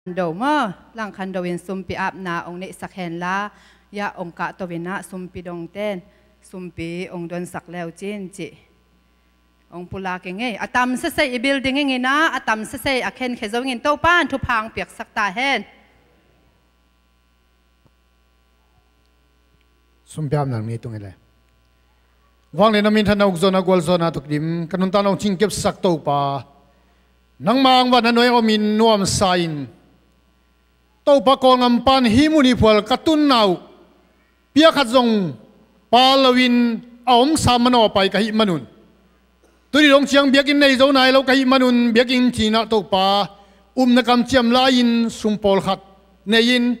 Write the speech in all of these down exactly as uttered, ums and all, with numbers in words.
Khando maw, Langkhando in sumpi apna hong neihsak henla, hiah hong kahto inah sumpi dongten sumpi hong donsak leucin cih hong pulak ing ei. A tam sesei i building ing inah, a tam sesei a khenkhia zo ing in, Topan thupha hong piaksak ta hen. Sumpi apna hong nei tung hi le. Vanglian a minthanna, ukzawhna, gualzawhna, tukdim ka nuntakna hong cingkepsak Topa, nangmah hong vanglian a nuai a omin nuamsa in, Topa, Kawlgam pan hih mun hih phual ka tunna uh, pia khat zong pal loin a omsa manawh pai ka hih manun, tuni dong ciang biakinn nei zo nai lo ka hih manun, biakinn cinah Topa, upna kamciam la-in sum pawlkhat nei-in,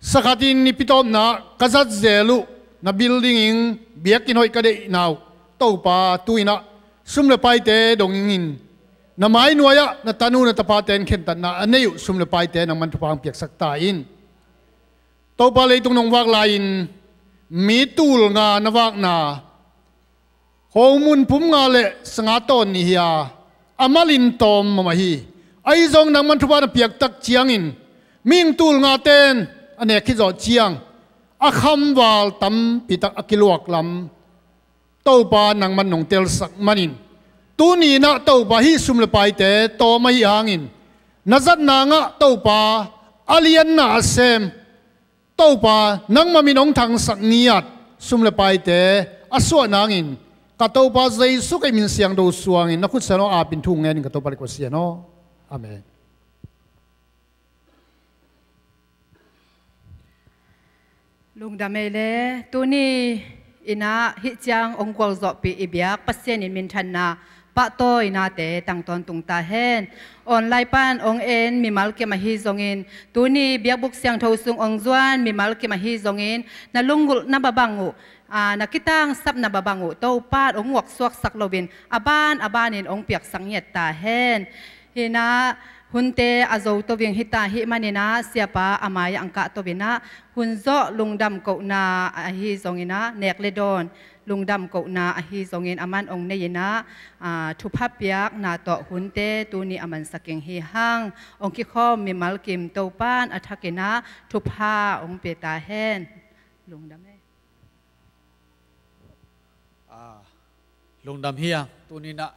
sakhatin i pitawpna ka zat zel uh na building ing, biakinn hoih ka deihna uh, Topa, tu-inah sum le paite dong ing in, na mai nuai-ah na tanu na tapate in khentatna a nei uh sum le paite nangman thupha hong piaksak ta in. Topa, leitung nong vak lai-in mi tul nga na vakna, khomun pum nga le sanga tawn nih hi a, a malin tawm mah hi. Ahi zong nangman thupha na piak tak ciangin mihing tul ngaten a nek khit zawh ciang a khamval tampi tak a kiluak lam Topa nangman nong telsak manin, tuni inah Topa, hih sum le paite tawm ahih hangin na zatna ngah Topa, a lianna a sem Topa, nangmah min hong thangsak ni-at sum le paite a suah nangin ka Topa Jesu Khrih min siangtho suangin na khut siangtho apin thu ngenin ka Topa le ka Pasian aw. Amen. Lungdam ei le, tuni inah hih ciang hong gualzawhpih i biak Pasian in minthanna pahtawinate tang tawntung ta hen. Online pan hong en mimal kim ahi zongin, tuni biakbuk siangtho sung hong zuan mimal kim ahi zongin, na lunggulhna babang uh, aa, na kitangsapna babang uh Topa in hong uaksuaksak loin a ban a banin hong piaksak ngiat ta hen. Hinah hunte a zoto ving hita hih maninah siapa a mai-ah ang kahto inah hun zawh lungdam kohna ahi zonginah nek le dawn lungdam kohna ahi zongin aman hong nei inah, aa, thupha piakna tawh hunte tuni a mansak ing hi hang. Hong kikhawm mimal kim Topa in a thak inah thupha hong pia ta hen. Lungdam ei. Aa, lungdam hi a, tuninah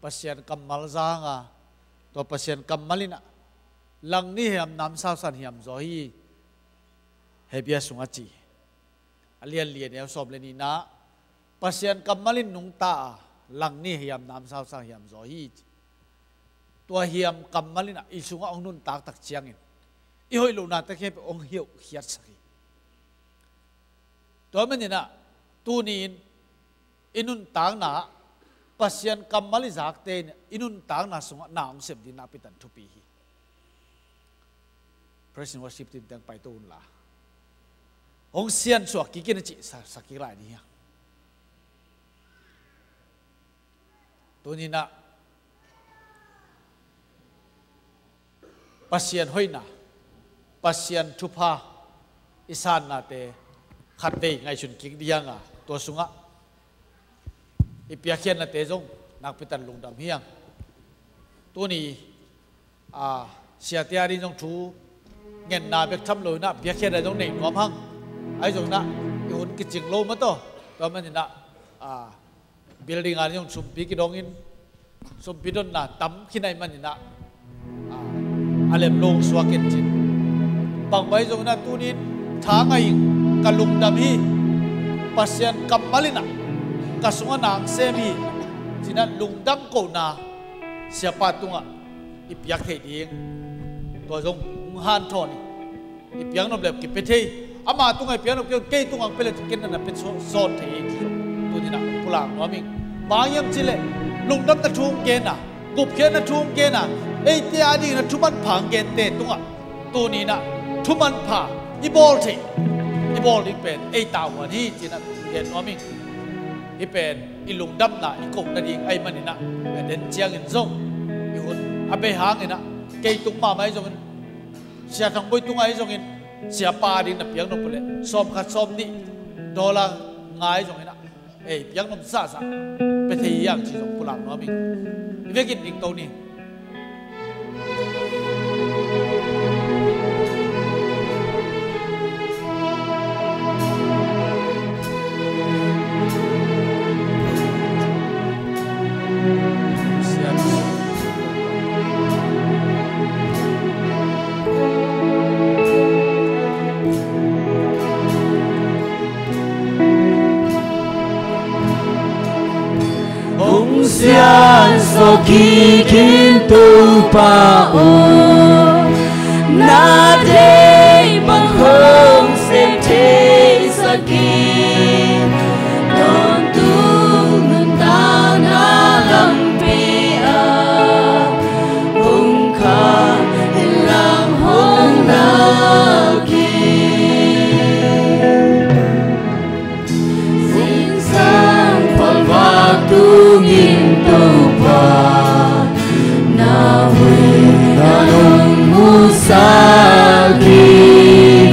Pasian kammal zanga, tua Pasian kammal inah lang ni hiam namsau san hiam zaw hi. Hebia sungah ci, a lian li a neu sawm le ninah Pasian kammal in nungta a, lang ni hiam namsau san hiam zaw hi ci. Tua hiam kammal inah i sungah hong nuntak tak ciangin i hoih lohna tak hiam hong hiauhkhiatsak hi. Tua maninah tuni-in i nuntakna ah Pasian kammal i zakte in i nuntakna sungah na hong sem ding nakpi takin thupi hi. Praise and worship team teng paito unla, hong siansuah kik in a cih sa, sa kik lai ni hi a. Tuninah Pasian hoihna, Pasian thupha i sannate khatvei ngaihsun kik ding a, tua sungah i piakkhiatnate zong nakpi takin lungdam hi a. Tuni a, siate a ding zong thu ngenna bek tham loinah piakkhiatna zong nei nuam hang. Ahi zonginah i hun kicing lo mataw. Tua maninah, a, building a ding zong sumpi kidongin, sumpi donna tam khin ahih maninah, a, a lem lo suak in cin. Bangmah ahi zonginah tunin tha ngah ing, ka lungdam hi. Pasian kammal inah ka sungah na hong sem hi cinah lungdam kohna siapa tungah i piak theih ding, tua zong hong hanthawn hi. I piaknop le kipia thei, ama tungah i piaknop kei, kei tungah hong pia le ken na pia zawn thei hi. Tuninah pulak nuam ing. Bang hiam cih leh lungdamna thu hong gen a, gupkhiatna thu hong gen a, eite a dingin a thu manpha hong gente tungah tuninah thu manpha i bawl theih, i bawl ding pen ei tavuan hi cinah gen nuam ing. Hih pen i lungdamna i kohna ding ahih maninah, a den ciangin zong i hun a bei hanginah kei tung mahmah ahi zongin, Sia Thang Boi tungah ahi zongin, siapa a ding na piaknop uh leh sawmkhat sawmnih dollar nga ahi zonginah ei piaknop zahzah pia thei hi hang ci zong pulak nuam ing. I vekin dingto ni. Kikin Topa aw, na deih bang hong sem theisak in, tawntung nuntakna lampi ah hong kham in, lam hong lak in. Zingsang khuavak tungin Topa na hoihna nong musak hi.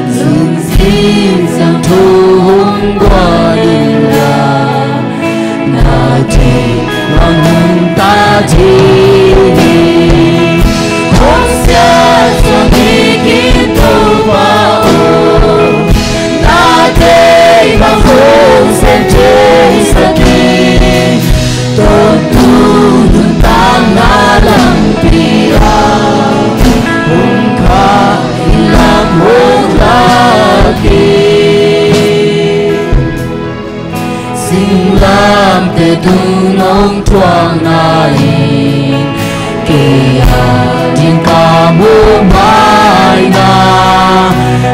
Lungsim siangtho hong guan inla, na deih bang hong ta ding hi. Hong siat suak kikin Topa aw, na deih bang hong sem theisak in, tawntung nuntakna lampi ah hong kham in, lam hong lak in. Singlamteh tung nong thuakna in kei a ding ka muhmaina,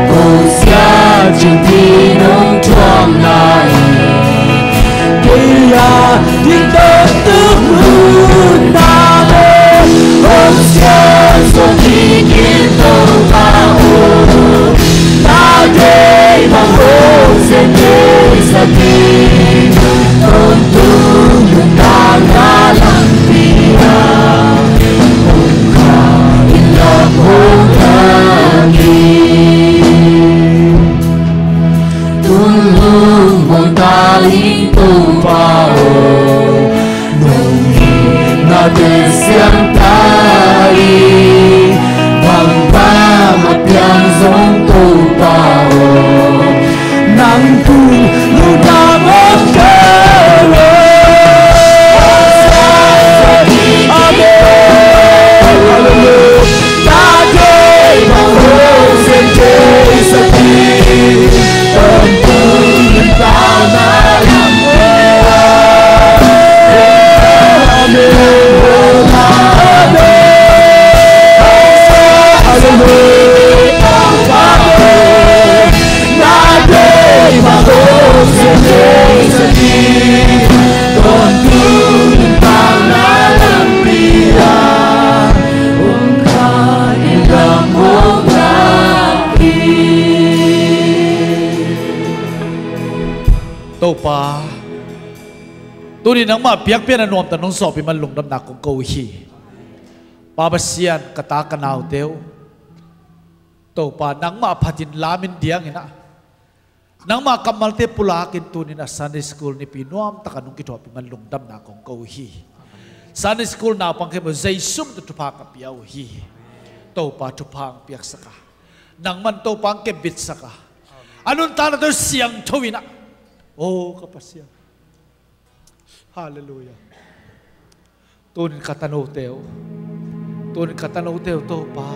ko siat ciangpi nong thuakna in kei a ding tawntung lutna le. Hong siat suak kikin Topa aw, na deih bang hong sem theisak in, tawntung nuntakna lampi ah hong kham in, lam hong lak in. Tun lungmuang ta ing Topa aw, nong itnate siang ta ing. Bangmah a piang zong Topa aw, nang tung lungtang om kei lo. Amen. Halleluia. Na deih bang hong sem theisak in, tawntung nuntakna lampi ah. Amen. Amen. Halleluia. Amen. Na deih bang hong sem theisak in, tawntung nuntakna lampi ah hong kham in, lam hong lak in. Topa, tuni nangmah biakpiakna nuamtak nong zawhpih man lungdamna kong ko uh hi. Pa Pasian, ka ta ka naute uh, Topa, nangmah phatin lamin diangin ah, nangmah kammalte pulakin tunin a Sunday School nipi nuamtaka nong kithuahpih man lungdamna kong ko uh hi. Sunday School naupang khempeuh Jesu min tawh thupha ka pia uh hi. Topa, thupha hong piaksak a, nangman Topa hong kepbitsak a, a nuntakna tawh siangtho in ah, o ka Pasian. Halleluia. Tunin ka tanote uh, tunin ka tanote uh Topa,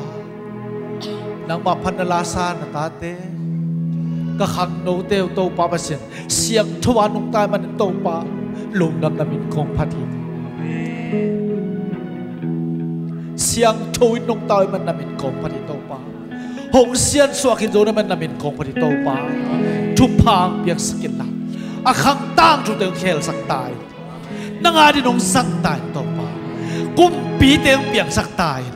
nangmah phatna lasa na tate, ka khangnote uh Topa Pasian, siangtho a nungta ahih manin Topa, lungdamna min kong phat hi. Siangtho in nungta ahih manin na min kong phat hi Topa. Hong siatsuah khin zo na man na min kong phat hi Topa. Thupha hong piaksak inla, a khang tangthute hong khelsak ta in, nang adingin hong zang ta in Topa. Kumpite hong piangsak ta in.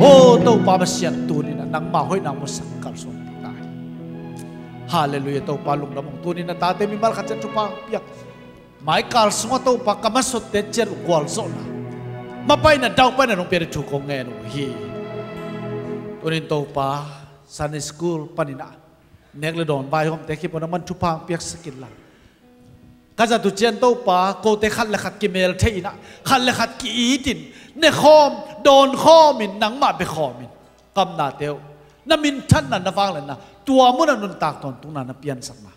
O Topa Pasian, tunin ah nangmah hoihna hong musak kalsuanpih ta in. Halleluia. Topa, lungdam ung. Tunin na tate mimal khat ciat thupha hong piak. Maikal sungah Topa, ka masuatte ciat uh gualzawhna, mapaina daupaina nong pia ding thu kong ngen uh hi. Tunin Topa, Sunday School panin ah nek le dawn vaihawmte khempeuh nangman thupha hong piaksak inla, ka zat uh ciang Topa, kote khat le khat kimel thei in ah, khat le khat ki-itin, nekhawm dawnkhawmin, nangmah bekhawmin, ka omnate uh na minthanna, na vangliatna, tua munah nuntak tawntungna, na piansakna,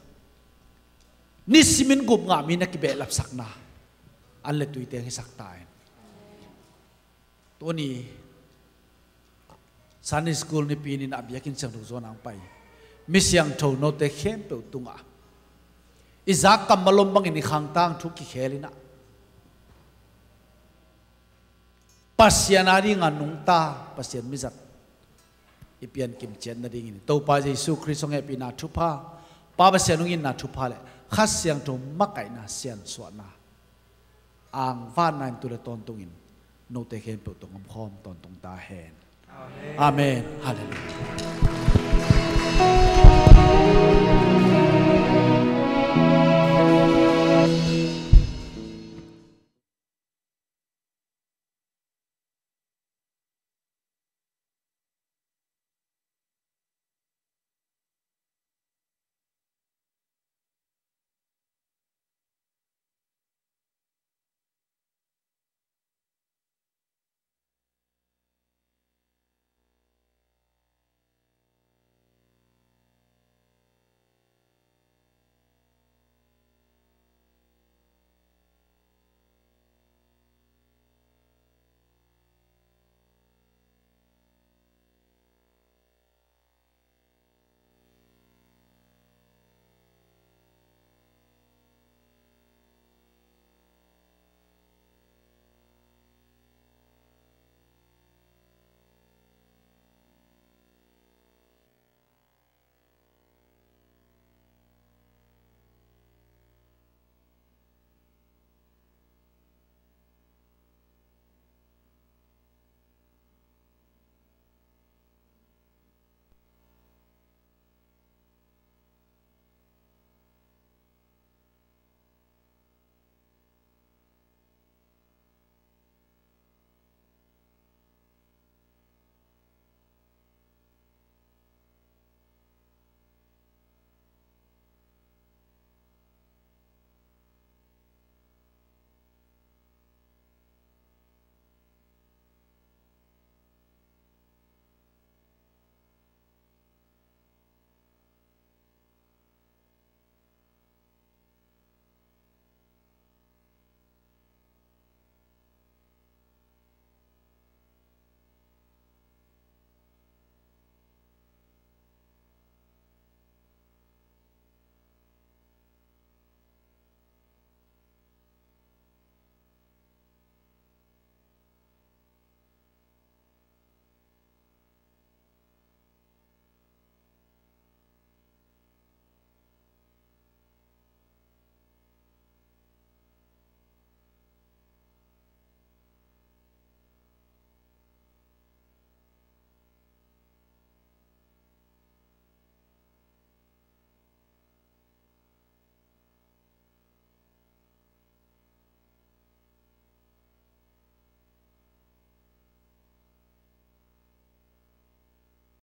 nisimin gupngah mi na kibehlapsakna, an le tuite hong hisak ta in. Tuni Sunday School nipi ni-in ah biakinn siangtho zuan hong pai mi siangtho note khempeuh tungah i zak kammal om bangin i khang tangthu kikhel in ah, Pasian a dinga nungta, Pasian mizat i piankim ciat nadingin Topa Jesu Khrist hong hehpihna thupha, Pa Pasian hong itna thupha le Kha Siangtho makaihna siansuahna angvanna in tu le tawntungin note khempeuh tungah omkhawm tawntung ta hen. Amen. Amen. Halleluiah.